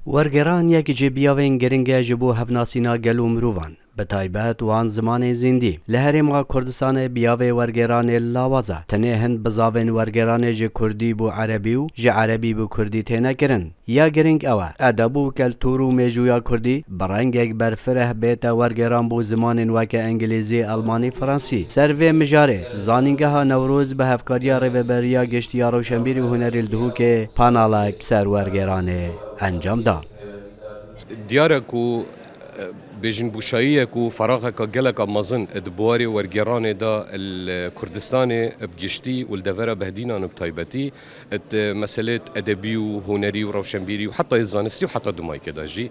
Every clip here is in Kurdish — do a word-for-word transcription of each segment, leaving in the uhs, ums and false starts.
Wergeran yek ji biyavên giring e ji bo hevnasîna gel û mirovan, bi taybet wan zimanên zîndî. Li Herêma Kurdistanê biyavê wergeranê lawaz e. Tenê hin bizavên wergeranê ji kurdî bo erebî û ji erebî bo kurdî têne kirin. Ya giring ew e, edeb û keltûr û mêjûya kurdî bi rengek berfireh bête wergeran bo zimanên weke îngilîzî, elmanî, fransî. Ser vê mijarê, Zanîngeha Newroz bi hevkariya Rêveberiya Giştî ya Rewşenbîrî û Hunerî li Duhokê panelek ser wergeranê encam da. Diyar e ku, e, bêjin bûşayiyek û feraxeka geleka mezin di buwarê wergêranê de li Kurdistanê bi giştî û li devera Behdînan bi taybetî, di meselê edebî û hunerî û rewşenbîrî û heta yê zanistî û heta di mayke de jî.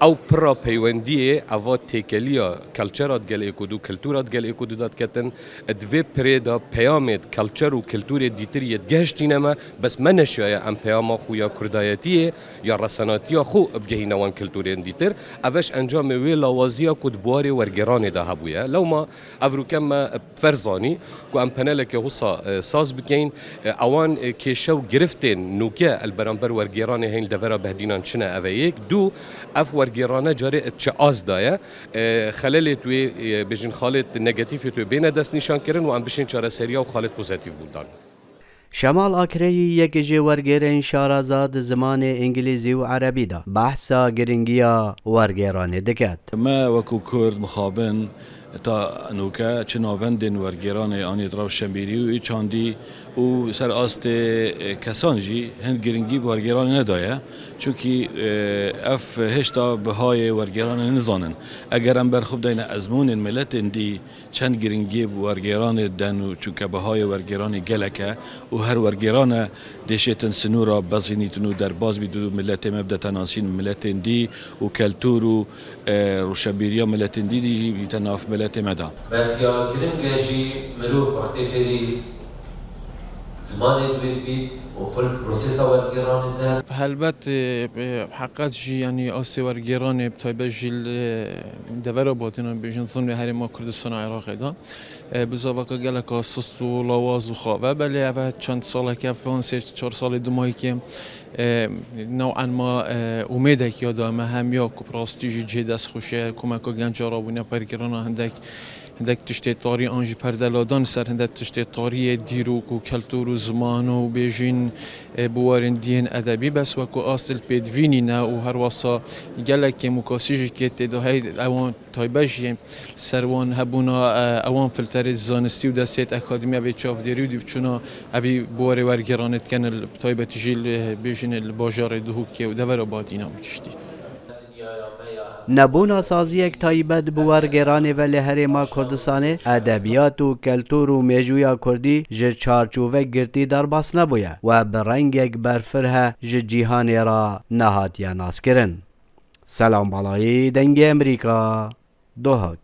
Ew pira peywendiyê, eva têkeliya kelçera di gel êkû dû, keltûra di gel êkû dû de diketin, di vê pirê de peyamê di kelçer û keltûrê dîtir yê digehiştîne me, bes me neşiyaye em peyama xwe ya kurdayetiyê, ya resenatiya xwe bigehîne wan kulturên dîtir. Ev e ji encamê wê lawaziya ku di buwarê wergêranê de hebûye. Lewma ev rûke me ferz zanî ku em paneleke wisa, e, saz bikeyin. E, ewan, e, kêşe û giriftên nûke li beramber wergêranê heyîn li devera Behdînan çi ne, ev e yek. Du, ev wergêrane carê di çi as de ye. E, xelelê di wê, e, bêjin xalê di negatîfê di wê bêne destnîşankirin û em bişên çareseriya û xalê di pozîtîf bûdan. Şemal Akreyî, yek ji wergêrên şaraza di zimanê îngilîzî û erebî de behsa giringiya wergêranê diket. Me wekû Kurd mixabin ta nûke çi navendên wergêranê anî di rewşenbîrî û î çandî û ser astê, e, kesan jî hin giringî bi wergêranê nedaye. Çunkî, e, ev hêşta bihayê wergêranê nizanin. Eger em berxwe bideyne ezmûnên miletên dî, çend giringiyê bi wergêranê den û çunke bihayê wergêranê gelek e û her wergêrane dê şêtin sinûra bezînîtin û derbas bît û miletê me bidete nasîn miletên dî û keltûr û, e, rûşebîriya miletên dî dî jî bîte nav miletê me de. Bes ya giring e jî mirov wextê fêrî zimanê di wê dibît û xwe li prosesa wergêranê de. Helbet, e, e, heqet jî, yanî astê wergêranê bi taybet jî li, e, devera Batînan bêjin zilmê Herêma Kurdistana Iraqê de, e, bizaveka geleka sist û lawaz û xav e. Belê ev e çend saleke, van sê çar salê di mayî ke, e, new'an ma, e, umêdek ya da me hem ya ku bi rastî jî cihê destxweşe komeka genca rabûne pergirana hindek hindek tiştê tarî an jî perdeladan ser hindek tiştê tarî yê dîrok û keltûr û ziman û bêjîn, e, biwarên diyên edebî, bes wekû astil pêdivî nîne û her wesa gelek kêmûkasî jî kê tê de hey ewan taybet jî ser wan hebûna, e, ewan filterê zanistî û destê akademiya vê çavdêrî û dîvçûna evî biwarê wergêranê dikin, bi taybetî jî li, bêjin li bajarê Duhokê û devera Batîna bi giştî. Nebûna saziyek taybet bi wergêranê ve li Herêma Kurdistanê edebiyat û keltûr û mêjûya kurdî ji çarçove girtî derbas nebûye we bi rengek berfireh ji cîhanê re nehatiye naskirin. Selam Balayî, Dengê Emerîka, Duhok.